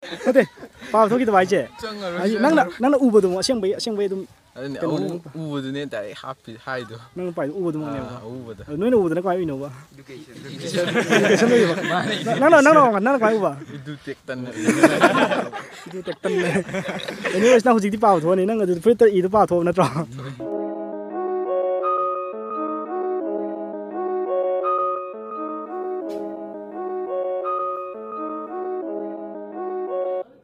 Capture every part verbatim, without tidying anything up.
ꯅꯠꯇꯦ, ꯄꯥꯕ ꯊꯣꯛꯈꯤꯗꯕ ꯍꯥꯏꯁꯦ? ꯍꯥꯏꯗꯤ ꯅꯪꯅ, ꯅꯪꯅ ꯎꯕꯗꯣ ꯑꯁꯦꯡꯕꯩ, ꯑꯁꯦꯡꯕꯩ ꯑꯗꯨꯝ ꯑꯗꯨꯅꯦ ꯀꯩꯅꯣꯅꯦ, ꯎ- ꯎꯕꯗꯨꯅꯦ ꯗꯥꯏꯔꯦꯛ ꯍꯥꯞꯄꯤ ꯍꯥꯏꯗꯣ꯫ ꯅꯪꯅ ꯄꯥꯏꯗꯣ ꯎꯕꯗꯨꯃꯛꯅꯦꯕ꯫ ꯑꯥ, ꯎꯕꯗꯣ꯫ ꯑꯗꯣ ꯅꯣꯏꯅ ꯎꯕꯗꯅ ꯀꯃꯥꯏꯅ ꯎꯏꯅꯣꯕ? Education ꯂꯩꯌꯦꯕ꯫ ꯅꯪꯅ, ꯅꯪꯅ, ꯅꯪꯅ ꯀꯃꯥꯏꯅ ꯎꯕ? ꯏꯗꯨ ꯇꯦꯛꯇꯟꯅ꯫ ꯏꯗꯨ ꯇꯦꯛꯇꯟꯅ꯫ Anyways, ꯅꯪ ꯍꯧꯖꯤꯛꯇꯤ ꯄꯥꯕ ꯊꯣꯛꯑꯅꯤ꯫ ꯅꯪ ꯑꯗꯨ ꯐꯨꯔꯤꯠꯇ ꯏꯗꯣ ꯄꯥꯕ ꯊꯣꯛꯑꯕ ꯅꯠꯇ꯭ꯔꯣ?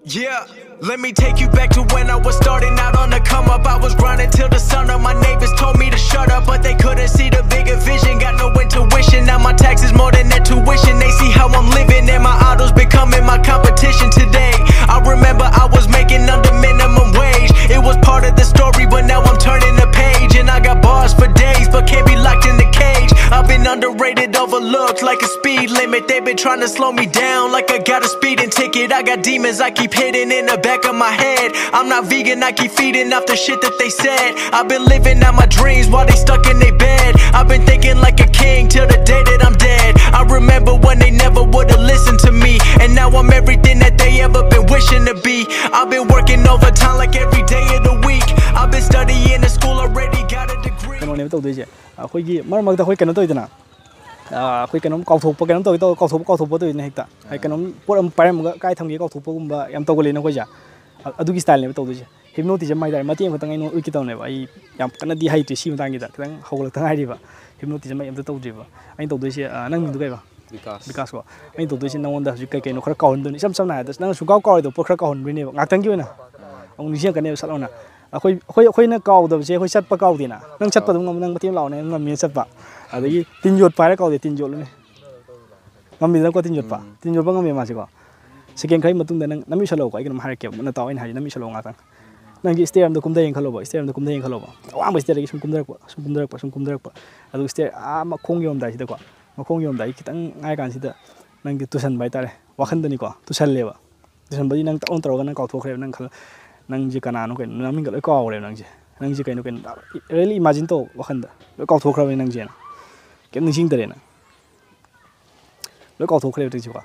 Yeah, let me take you back to when I was starting out on the come up. I was grinding till the sun up. My neighbors told me to shut up, but they couldn't see the bigger vision. Got no intuition, now my taxes more than their tuition. They see how I'm living, and my idols becoming my competition today. I remember I was making under minimum wage. It was part of the story, but now I'm turning the page. And I got bars for days, but can't be locked in the cage. I've been underrated, overlooked like a speed limit. They've been trying to slow me down like I got a speeding ticket. I got demons I keep hidden in the back of my head. I'm not vegan, I keep feeding off the shit that they said. I've been living out my dreams while they stuck in their bed. I've been thinking like a king till the day that I'm dead. I remember when they never would've listened to me. And now I'm everything that they ever been wishing to be. I've been working overtime like every day of the week. I've been studying in school already, got a degree. ꯀꯩꯅꯣꯅꯦꯕ ꯇꯧꯗꯣꯏꯁꯦ꯫ ꯑꯩꯈꯣꯏꯒꯤ ꯃꯔꯛ ꯃꯔꯛꯇ ꯑꯩꯈꯣꯏ ꯀꯩꯅꯣ ꯇꯧꯋꯤꯗꯅ, ꯑꯩꯈꯣꯏ ꯀꯩꯅꯣꯝ ꯀꯥꯎꯊꯣꯛꯄ, ꯀꯩꯅꯣꯝ ꯇꯧꯒꯦ ꯇꯧ, ꯀꯥꯎꯊꯣꯛꯄ ꯀꯥꯎꯊꯣꯛꯄ ꯇꯧꯋꯤꯗꯅ ꯍꯦꯛꯇ꯫ ꯍꯥꯏꯗꯤ ꯀꯩꯅꯣꯝ ꯄꯣꯠ ꯑꯃ ꯄꯥꯏꯔꯝꯃꯒ ꯀꯥꯏ ꯊꯝꯒꯦ ꯀꯥꯎꯊꯣꯛꯄꯒꯨꯝꯕ ꯌꯥꯝ ꯇꯧꯒꯜꯂꯤꯅ ꯑꯩꯈꯣꯏꯁꯦ꯫ ꯑ- ꯑꯗꯨꯒꯤ ꯁ꯭ꯇꯥꯏꯜꯅꯦꯕ ꯇꯧꯗꯣꯏꯁꯦ꯫ Hypnotism ꯍꯥꯏꯇꯥꯔꯦ꯫ ꯃꯇꯦꯛ ꯑꯃꯈꯛꯇꯪ ꯑꯩ ꯅꯉꯣꯟꯗ ꯎꯠꯀꯦ ꯇꯧꯅꯦꯕ꯫ ꯑꯩ ꯌꯥꯝ ꯀꯟꯅꯗꯤ ꯍꯩꯇ꯭ꯔꯤ ꯁꯤ ꯃꯇꯥꯡꯒꯤꯗ, ꯈꯤꯇꯪ ꯍꯧꯒꯠꯂꯛꯇ ꯉꯥꯏꯔꯤꯕ꯫ Hypnotism ꯑꯩ ꯑꯝꯇ ꯇꯧꯗ꯭ꯔꯤꯕ꯫ ꯑꯩꯅ ꯇꯧꯗꯣꯏꯁꯦ, ꯑ, ꯅꯪ ꯃꯤꯡꯗꯣ ꯀꯩꯕ? ꯕꯤꯀꯥꯁ꯫ ꯕꯤꯀꯥꯁ ꯀꯣ꯫ ꯑꯩꯅ ꯇꯧꯗꯣꯏꯁꯦ ꯅꯉꯣꯟꯗ ꯍꯧꯖꯤꯛ ꯀꯩ ꯀꯩꯅꯣ ꯈꯔ ꯀꯥꯎꯍꯟꯗꯣꯏꯅꯤ꯫ ꯏꯁꯝ ꯁꯝꯅ ꯍꯥꯏꯔꯕꯗ ꯅꯪꯅ ꯁꯨꯡꯀꯥꯎ ꯀꯥꯎꯔꯣꯏꯗꯕ ꯄꯣꯠ ꯈꯔ ꯀꯥꯎꯍꯟꯗꯣꯏꯅꯦꯕ ꯉꯥꯛꯇꯪꯒꯤ ꯑꯣꯏꯅ꯫ ꯑꯃꯨꯛ ꯅꯤꯡꯁꯤꯡꯉꯛꯀꯅꯦꯕ ꯁꯠ ꯂꯥꯎꯅ꯫ ꯑꯩꯈꯣꯏ ꯑꯩꯈꯣꯏ ꯑꯩꯈꯣꯏꯅ ꯀꯥꯎꯗꯕꯁꯦ ꯑꯩꯈꯣꯏ ꯆꯠꯄ ꯀꯥꯎꯗꯦꯅ꯫ ꯅꯪ ꯆꯠꯄ ꯑꯗꯨꯝ ꯉꯝ-, ꯅꯪ ꯃꯇꯦꯡ ꯂꯥꯛꯑꯣꯅꯦ, ꯅꯪ ꯉꯝꯃꯦꯅ ꯆꯠꯄ꯫ ꯑꯗꯒꯤ ꯇꯤꯟ ꯌꯣꯠꯄ ꯍꯥꯏꯔ ꯀꯥꯎꯗꯦ, ꯇꯤꯟ ꯌꯣꯠꯂꯨꯅꯦ꯫ ꯉꯝꯃꯤꯗꯅꯀꯣ ꯇꯤꯟ ꯌꯣꯠꯄ? ꯎꯝ꯫ ꯇꯤꯟ ꯌꯣꯠꯄ ꯉꯝꯃꯦ ꯃꯥꯁꯦꯀꯣ꯫ Second ꯈꯔꯒꯤ ꯃꯇꯨꯡꯗ ꯅꯪ ꯅꯃꯤꯠ ꯎꯏꯁꯜꯂꯣꯀꯣ, ꯑꯩ ꯀꯩꯅꯣꯝ ꯍꯥꯏꯔꯛꯀꯦꯕ, ꯃꯨꯟꯅ ꯇꯥꯎ ꯑꯩꯅ ꯍꯥꯏꯁꯦ, ꯅꯃꯤꯠ ꯎꯏꯁꯜꯂꯣ ꯉꯥꯛꯇꯪ꯫ ꯅꯪꯒꯤ stair ꯑꯝꯗ ꯀꯨꯝꯊ ꯌꯦꯡꯈꯠꯂꯣꯕ, stair ꯑꯝꯗ ꯀꯨꯝꯊ ꯌꯦꯡꯈꯠꯂꯣꯕ꯫ ꯑꯋꯥꯡꯕ stairꯗꯒꯤ ꯁꯨꯝ ꯀꯨꯝꯊꯔꯛꯄ, ꯁꯨꯝ ꯀꯨꯝꯊꯔꯛꯄ, ꯁꯨꯝ ꯀꯨꯝꯊꯔꯛꯄ꯫ ꯑꯗꯨꯒ stair ꯑꯥ ꯃꯈꯣꯡ ꯌꯧꯔꯝꯗꯥꯏꯁꯤꯗꯀꯣ, ꯃꯈꯣꯡ ꯌꯧꯔꯝꯗꯥꯏ ꯈꯤꯇꯪ ꯉꯥꯏ ꯀꯥꯟꯁꯤꯗ ꯅꯪꯒꯤ ꯇꯨꯁꯟꯕ ꯍꯥꯏꯇꯥꯔꯦ, ꯋꯥꯈꯟꯗꯅꯤꯀꯣ, ꯇꯨꯁꯜꯂꯦꯕ꯫ ꯇꯨꯁꯟꯕꯗꯤ ꯅꯪ ꯇꯞꯅ ꯇꯧꯔꯒ ꯅꯪ ꯀꯥꯎꯊꯣꯛꯈ꯭ꯔꯦꯕ, ꯅꯪ ꯈꯜ-, ꯅꯪꯁꯦ ꯀꯅꯥꯅꯣ ꯀꯩꯅꯣ, ꯅꯃꯤꯡꯒ ꯂꯣꯏ ꯀꯥꯎꯈ꯭ꯔꯦꯕ ꯅꯪꯁꯦ꯫ ꯅꯪꯁꯦ ꯀꯩꯅꯣ ꯀꯩꯅꯣ, really imagine ꯇꯧ ꯋꯥꯈꯟꯗ, ꯂꯣꯏ ꯀꯥꯎꯊꯣꯛꯈ꯭ꯔꯕꯅꯤ ꯅꯪꯁꯦꯅ꯫ ꯀꯩꯝ ꯅꯤꯡꯁꯤꯡꯗꯔꯦꯅ꯫ ꯂꯣꯏ ꯀꯥꯎꯊꯣꯛꯈ꯭ꯔꯦꯕ ꯇꯧꯔꯤꯁꯦꯀꯣ꯫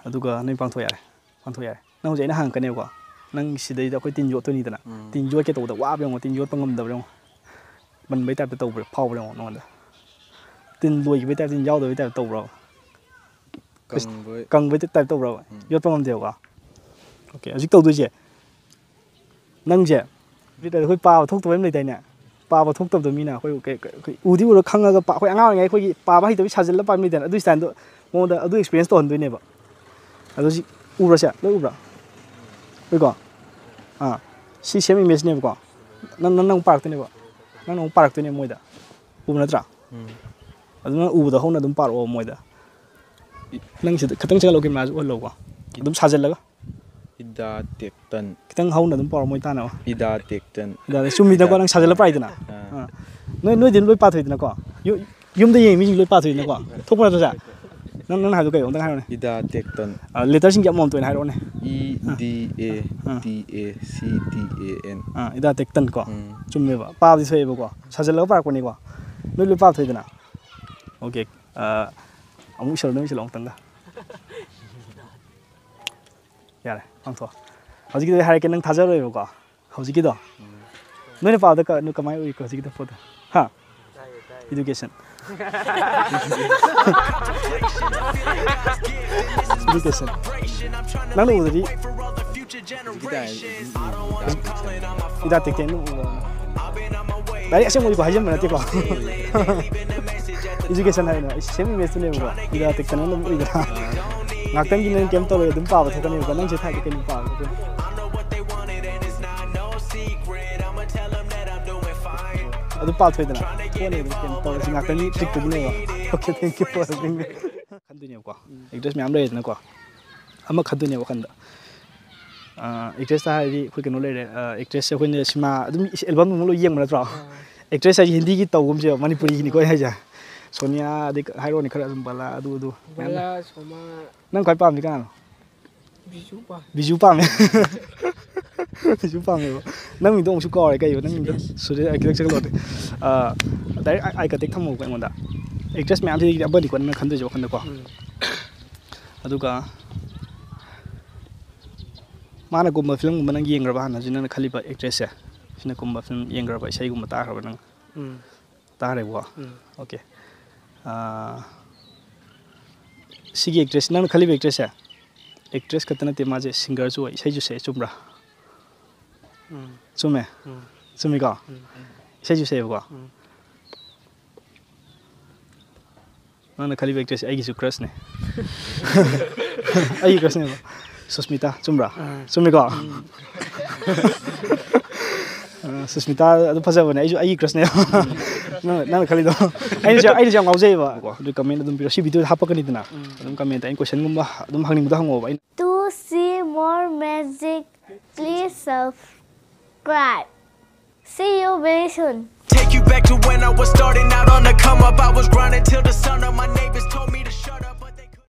ꯑꯗꯨꯒ ꯅꯣꯏ ꯄꯥꯡꯊꯣꯛ ꯌꯥꯔꯦ꯫ ꯄꯥꯡꯊꯣꯛ ꯌꯥꯔꯦ꯫ ꯅꯪ ꯍꯧꯖꯤꯛ ꯑꯩꯅ ꯍꯪꯉꯛꯀꯅꯦꯕꯀꯣ, ꯅꯪ ꯁꯤꯗꯩꯗ ꯑꯩꯈꯣꯏ ꯇꯤꯟ ꯌꯣꯠꯇꯣꯏꯅꯤꯗꯅ꯫ ꯎꯝ꯫ ꯇꯤꯟ ꯌꯣꯠꯀꯦ ꯇꯧꯕꯗ ꯋꯥꯕ ꯌꯦꯡꯉꯣ, ꯇꯤꯟ ꯌꯣꯠꯄ ꯉꯝꯗꯕ꯭ꯔꯥ ꯌꯦꯡꯉꯣ, ꯄꯟꯕꯩ ꯇꯥꯏꯞꯇ ꯇꯧꯕ꯭ꯔꯥ, ꯐꯥꯎꯕ꯭ꯔꯥ ꯌꯦꯡꯉꯣ ꯅꯉꯣꯟꯗ꯫ ꯇꯤꯟ ꯂꯣꯏꯈꯤꯕꯩ ꯇꯥꯏꯞꯇ, ꯇꯤꯟ ꯌꯥꯎꯗꯕꯩ ꯇꯥꯏꯞꯇ ꯇꯧꯕ꯭ꯔꯥ? ꯀꯪꯕꯩ꯫ ꯀꯪꯕꯩ ꯇꯥꯏꯞ ꯇꯧꯕ꯭ꯔꯥ? ꯎꯝ꯫ ꯌꯣꯠꯄ ꯉꯝꯗꯦꯕꯀꯣ꯫ ꯑꯣꯀꯦ, ꯍꯧꯖꯤꯛ ꯇꯧꯗꯣꯏꯁꯦ, ꯅꯪꯁꯦ ꯑꯩꯈꯣꯏ ꯄꯥꯕ ꯊꯣꯛꯇꯕ ꯑꯃ ꯂꯩꯗꯥꯏꯅꯦ? ꯄꯥꯕ ꯊꯣꯛꯇꯕꯗꯣ ꯃꯤꯅ ꯑꯩꯈꯣꯏ ꯀꯩ-, ꯀꯩ-, ꯑꯩꯈꯣꯏ ꯎꯗꯤ ꯎꯔ ꯈꯪꯉꯒ ꯄꯥ-, ꯑꯩꯈꯣꯏ ꯑꯉꯥꯡ ꯑꯣꯏꯔꯤꯉꯩ ꯑꯩꯈꯣꯏꯒꯤ ꯄꯥꯕ ꯍꯩꯇꯕꯤ ꯁꯥꯖꯤꯜꯂ ꯄꯥꯕ ꯂꯩꯗꯥꯏꯅꯦ? ꯑꯗꯨꯒꯤ ꯁ꯭ꯇꯥꯏꯜꯗꯣ ꯃꯉꯣꯟꯗ ꯑꯗꯨ ꯑꯦꯛꯁꯄꯤꯔꯤꯌꯦꯟꯁ ꯇꯧꯍꯟꯗꯣꯏꯅꯦꯕ꯫ ꯑꯗꯣ ꯍꯧꯖꯤꯛ ꯎꯕ꯭ꯔꯥ ꯁꯦ? ꯂꯣꯏ ꯎꯕ꯭ꯔꯥ? ꯎꯏꯀꯣ? ꯑꯥ꯫ ꯁꯤ ꯁꯦꯝ ꯏꯃꯦꯖꯅꯦꯕꯀꯣ꯫ ꯅꯪ, ꯅꯪ, ꯅꯪ ꯄꯥꯔꯛꯇꯣꯏꯅꯦꯕ꯫ ꯅꯪꯅ ꯑꯃꯨꯛ ꯄꯥꯔꯛꯇꯣꯏꯅꯦꯕ ꯃꯣꯏꯗ꯫ ꯎꯕ ꯅꯠꯇ꯭ꯔꯥ? ꯎꯝ꯫ ꯑꯗꯨ ꯅꯪ ꯎꯕꯗ ꯍꯧꯅ ꯑꯗꯨꯝ ꯄꯥꯔꯛꯑꯣ ꯃꯣꯏꯗ꯫ ꯅꯪ ꯁꯤꯗ ꯈꯤꯇꯪ ꯆꯪꯍꯜꯂꯣ, ꯀꯦꯃꯦꯔꯥꯁꯦ ꯎꯍꯜꯂꯣꯀꯣ꯫ ꯑꯗꯨꯝ ꯁꯥꯖꯤꯜꯂꯒ꯫ ꯏꯗꯥ ꯇꯦꯛꯇꯟ꯫ ꯈꯤꯇꯪ ꯍꯧꯅ ꯑꯗꯨꯝ ꯄꯥꯔꯛꯑꯣ ꯃꯣꯏ ꯇꯥꯅꯕ꯫ ꯏꯗꯥ ꯇꯦꯛꯇꯟ꯫ ꯏꯗꯥ, ꯆꯨꯝꯃꯤꯗꯀꯣ, ꯏꯗꯥ ꯅꯪ ꯁꯥꯖꯤꯜꯂ ꯇꯦꯛꯇꯟ꯫ ꯄꯥꯏꯗꯅ꯫ ꯑꯥ꯫ ꯑꯥ꯫ ꯅꯣꯏ, ꯅꯣꯏꯗꯤ ꯂꯣꯏ ꯄꯥꯊꯣꯛꯏꯗꯅꯀꯣ? ꯌꯨ-, ꯌꯨꯝꯗ ꯌꯦꯡꯉꯤ ꯃꯤꯁꯤꯡ ꯂꯣꯏ ꯄꯥꯊꯣꯛꯏꯗꯅꯀꯣ? ꯊꯣꯛꯄ ꯅꯠꯇ꯭ꯔꯣ ꯁꯦ? ꯅꯪ, ꯅꯪꯅ ꯍꯥꯏꯗꯣ ꯀꯩꯅꯣ? ꯑꯝꯇꯪ ꯍꯥꯏꯔꯣꯅꯦ꯫ ꯏꯗꯥ ꯇꯦꯛꯇꯟ꯫ ꯑꯥ, ꯂꯦꯇꯔꯁꯤꯡꯁꯦ ꯑꯃꯃꯝꯇ ꯑꯣꯏꯅ ꯍꯥꯏꯔꯛꯑꯣꯅꯦ꯫ E ah. D A ah. T A C T A N. ꯑꯥ, ꯏꯗꯥ ꯇꯦꯛꯇꯟ ꯀꯣ꯫ ꯎꯝ꯫ ꯆꯨꯝꯃꯦꯕ꯫ ꯄꯥꯕꯗꯤ ꯊꯣꯛꯑꯦꯕꯀꯣ꯫ ꯁꯥꯖꯤꯜꯂꯒ ꯄꯥꯔꯛꯄꯅꯤꯀꯣ꯫ ꯅꯣꯏ ꯂꯣꯏ ꯄꯥꯕ ꯊꯣꯛꯏꯗꯅ? ꯑꯣꯀꯦ꯫ ꯑꯥ, ꯑꯃꯨꯛ ꯏꯁꯜꯂꯣ, ꯅꯪ ꯏꯁꯜꯂꯣ ꯑꯃꯨꯛꯇꯪꯒ꯫ ꯌꯥꯔꯦ, ꯄꯥꯡꯊꯣꯛꯑꯣ꯫ ꯍꯧꯖꯤꯛꯀꯤꯗꯣ ꯑꯩ ꯍꯥꯏꯔꯛꯀꯦ, ꯅꯪ ꯊꯥꯖꯔꯣꯏꯕꯀꯣ꯫ ꯍꯧꯖꯤꯛꯀꯤꯗꯣ꯫ ꯎꯝ꯫ ꯅꯣꯏꯅ ꯄꯥꯕꯗ ꯀ-, ꯅꯣꯏ ꯀꯃꯥꯏꯅ ꯎꯏꯀꯣ ꯍꯧꯖꯤꯛꯀꯤꯗꯣ ꯄꯣꯠꯇꯣ? ꯍꯥ? ꯇꯥꯏꯌꯦ, ꯇꯥꯏꯌꯦ꯫ Education꯫ Education꯫ ꯅꯪꯅ ꯎꯕꯗꯗꯤ ꯍꯧꯖꯤꯛꯀꯤ ꯇꯥꯏ-, ꯏꯗꯥ ꯇꯦꯛꯇꯟ ꯑꯗꯨꯝ ꯎꯕ꯫ ꯂꯥꯏꯔꯤꯛ ꯑꯁꯦꯡꯕ ꯎꯏꯀꯣ, ꯍꯥꯏꯖꯟꯕ ꯅꯠꯇꯦꯀꯣ꯫ Education ꯍꯥꯏꯅ ꯑꯩ ꯁꯦꯝ ꯏꯃꯦꯖꯇꯨꯅꯦꯕꯀꯣ꯫ ꯏꯗꯥ ꯇꯦꯛꯇꯟ ꯑꯗꯨꯝ ꯎꯏꯗꯅ꯫ ꯉꯥꯛꯇꯪꯒꯤ ꯅꯪ ꯀꯩꯝ ꯇꯧꯔꯣꯏ, ꯑꯗꯨꯝ ꯄꯥꯕ ꯊꯣꯛꯀꯅꯦꯕꯀꯣ꯫ ꯅꯪ ꯁꯤ ꯊꯥꯏꯗꯤ ꯀꯩꯅꯣ ꯄꯥꯕ ꯊꯣꯛꯀꯅꯤ? ꯑꯗꯨ ꯄꯥꯊꯣꯏꯗꯅ ꯊꯣꯛꯑꯅꯤ, ꯑꯗꯨꯝ ꯀꯩꯅꯣ ꯇꯧꯔꯁꯤ, ꯉꯥꯛꯇꯪꯒꯤ ꯇ꯭ꯔꯤꯛꯇꯨꯒꯤꯅꯦꯕ꯫ Okay, thank you for helping me꯫ ꯈꯟꯗꯣꯏꯅꯦꯕꯀꯣ, um. Actress ꯃꯌꯥꯝ ꯂꯩꯔꯦꯗꯅꯀꯣ, ꯑꯃ ꯈꯟꯗꯣꯏꯅꯦꯕ ꯋꯥꯈꯟꯗ꯫ ꯑꯥ, actress ꯇ ꯍꯥꯏꯔꯗꯤ ꯑꯩꯈꯣꯏ ꯀꯩꯅꯣ ꯂꯩꯔꯦ, ꯑꯥ, actress ꯁꯦ ꯑꯩꯈꯣꯏꯅ ꯁꯤꯃꯥ ꯑꯗꯨꯝ album ꯑꯃ ꯂꯣꯏ ꯌꯦꯡꯕ ꯅꯠꯇ꯭ꯔꯣ? ꯑꯥ꯫ Actress ꯍꯥꯏꯁꯦ ꯍꯤꯟꯗꯤꯒꯤ ꯇꯧꯒꯨꯝꯁꯦꯕ, ꯃꯅꯤꯄꯨꯔꯤꯒꯤꯅꯤꯀꯣ ꯑꯩ ꯍꯥꯏꯁꯦ꯫ ꯁꯣꯅꯤꯌꯥ, ꯑꯗꯩ ꯍꯥꯏꯔꯛꯑꯣꯅꯦ ꯈꯔ ꯑꯗꯨꯝ, ꯕꯂꯥ, ꯑꯗꯨ, ꯑꯗꯨ ꯃꯌꯥꯝ ꯂꯩ꯫ ꯕꯂꯥ, ꯁꯣꯃꯥ꯫ ꯅꯪ ꯈ꯭ꯋꯥꯏ ꯄꯥꯝꯗꯤ ꯀꯅꯥꯅꯣ? ꯕꯤꯖꯨ ꯄꯥꯝꯃꯦ꯫ ꯕꯤꯖꯨ ꯄꯥꯝꯃꯦ꯫ ꯕꯤꯖꯨ ꯄꯥꯝꯃꯦꯕ꯫ ꯅꯪ ꯃꯤꯡꯗꯣ ꯑꯃꯨꯛꯁꯨ ꯀꯥꯎꯔꯦ, ꯀꯩꯕ ꯅꯪ ꯃꯤꯡꯗꯣ? ꯁꯨꯔꯦꯁ꯫ ꯁꯨꯔꯦꯁ, ꯑ, ꯈꯤꯇꯪ ꯆꯪꯍꯜꯂꯣ ꯑꯩꯉꯣꯟꯗ꯫ Actress ꯃꯌꯥꯝꯁꯤꯗꯒꯤꯗꯤ ꯑꯃꯅꯤꯀꯣ ꯅꯪꯅ ꯈꯟꯗꯣꯏꯁꯦ ꯋꯥꯈꯟꯗꯀꯣ꯫ ꯎꯝ꯫ ꯑꯗꯨꯒ ꯃꯥꯅ ꯀꯨꯝꯕ ꯐꯤꯂꯝꯒꯨꯝꯕ ꯅꯪ ꯌꯦꯡꯈ꯭ꯔꯕ? ꯍꯥꯟꯅ ꯍꯧꯖꯤꯛ ꯅꯪꯅ ꯈꯜꯂꯤꯕ ꯑꯦꯛꯇ꯭ꯔꯦꯁꯁꯦ, ꯁꯤꯅ ꯀꯨꯝꯕ ꯐꯤꯂꯝ ꯌꯦꯡꯈ꯭ꯔꯕ? ꯏꯁꯩꯒꯨꯝꯕ ꯇꯥꯈ꯭ꯔꯕ ꯅꯪ? ꯎꯝ ꯇꯥꯈ꯭ꯔꯦꯕꯀꯣ? ꯎꯝ ꯑꯣꯀꯦ꯫ ꯑꯥ, ꯁꯤꯒꯤ ꯑꯦꯛꯇ꯭ꯔꯦꯁ, ꯅꯪꯅ ꯈꯜꯂꯤꯕ ꯑꯦꯛꯇ꯭ꯔꯦꯁꯁꯦ, ꯑꯦꯛꯇ꯭ꯔꯦꯁ ꯈꯛꯇ ꯅꯠꯇꯦ, ꯃꯥꯁꯦ ꯁꯤꯡꯒꯔꯁꯨ ꯑꯣꯏ, ꯏꯁꯩꯁꯨ ꯁꯛꯑꯦ, ꯆꯨꯝꯕ꯭ꯔꯥ? ꯎꯝ ꯆꯨꯝꯃꯦ? ꯎꯝ ꯆꯨꯝꯃꯤꯀꯣ? ꯎꯝ ꯎꯝ ꯏꯁꯩꯁꯨ ꯁꯛꯑꯦꯕꯀꯣ? ꯎꯝ ꯅꯪꯅ ꯈꯜꯂꯤꯕ ꯑꯦꯛꯇ꯭ꯔꯦꯁꯁꯦ ꯑꯩꯒꯤꯁꯨ ꯀ꯭ꯔꯁꯅꯦ꯫ ꯑꯩꯒꯤ ꯀ꯭ꯔꯁꯅꯦꯕ꯫ ꯁꯨꯁꯃꯤꯇꯥ, ꯆꯨꯝꯕ꯭ꯔꯥ? ꯑꯥ ꯆꯨꯝꯃꯤꯀꯣ? ꯎꯝ ꯑ, ꯁꯨꯁꯃꯤꯇꯥ ꯑꯗꯨ ꯐꯖꯕꯅꯦ, ꯑꯩꯁꯨ ꯑꯩꯒꯤ ꯀ꯭ꯔꯁꯅꯦ꯫ ꯅꯪ, ꯅꯪꯅ ꯈꯜꯂꯤꯗꯣ꯫ ꯑꯩꯅꯁꯨ, ꯑꯩꯅꯁꯨ ꯌꯥꯝ ꯉꯥꯎꯖꯩꯑꯕ꯫ ꯑꯗꯨ ꯀꯃꯦꯟ ꯑꯗꯨꯝ ꯄꯤꯔꯣ, ꯁꯤ ꯚꯤꯗꯤꯑꯣꯗ ꯍꯥꯞꯄꯛꯀꯅꯤꯗꯅ꯫ ꯑꯗꯨꯝ ꯀꯃꯦꯟꯇ ꯑꯩꯅ ꯀꯣꯏꯁꯟꯒꯨꯝꯕ ꯑꯗꯨꯝ ꯍꯪꯅꯤꯡꯕꯗꯣ ꯍꯪꯉꯛꯑꯣꯕ꯫ ꯑꯩꯅ To see more magic, please subscribe. See you very soon. Take you back to when I was starting out on the come up. I was grinding till the sun up. My neighbors told me